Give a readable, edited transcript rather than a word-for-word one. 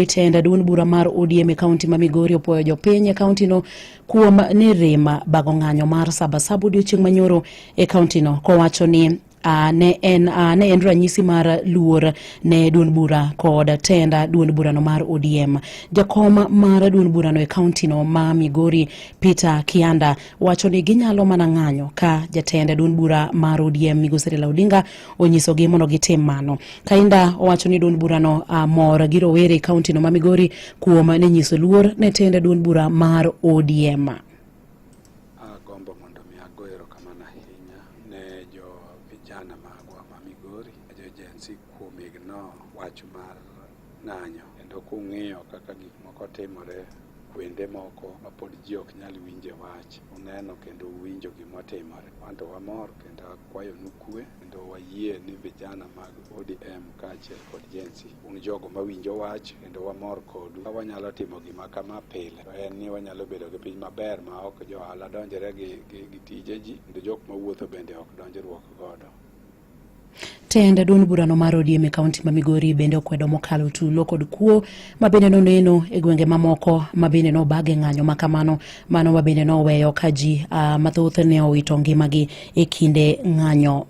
Tend duond bura mar ODM e kaunti ma Migori opuoyo jopiny e kauntino kuom nirima bago ng'anyo mar Sabasaba odiochieng' manyoro e kauntino kowacho ni ne en ranyisi mar luor ne duond bura kod tend duond burano mar ODM. Jakom mar duond burano e kauntino ma Migori Peter Kianda wacho ni ginyalo mana ng'anyo ka jatend duond bura mar ODM Migosi Raila Odinga onyisogi mondo gitim mano. Kainda owacho ni duond burano mor gi rowere e kauntino ma Migori kuom ne nyiso luor ne tend duond bura mar ODM. Agombo mondo mi ago erokamano ahinya ne jo vijana magwa ma Migori, jo Gen Z kuom ignore wach mar ng'anyo. Kendo kung'iyo kaka gik moko timore kuonde moko ma pod ji ok nyal winje wach, uneno kendo uwinjo gimotimore. Wanto wamor kendo akwayonu kwe kendo wayie ni vijana mag ODM kaachiel kod Gen Z un jogo mawinjo wach kendo wamor kodu. Ka wanyalo timo gima kama pile, to en ni wanyalo bedo gi piny maber ma ok jo ohala donjre gi tije ji kendo jok mawuotho bende ok donjruok godo. Tend duond burano mar ODM e kaunti ma Migori bende okwedo mokalo tulo kod kuo ma bende noneno e gwenge mamoko ma bende nobage ng'anyo ma kamano mano ma bende noweyo ka ji mathoth ne owito ngimagi e kinde ng'anyo.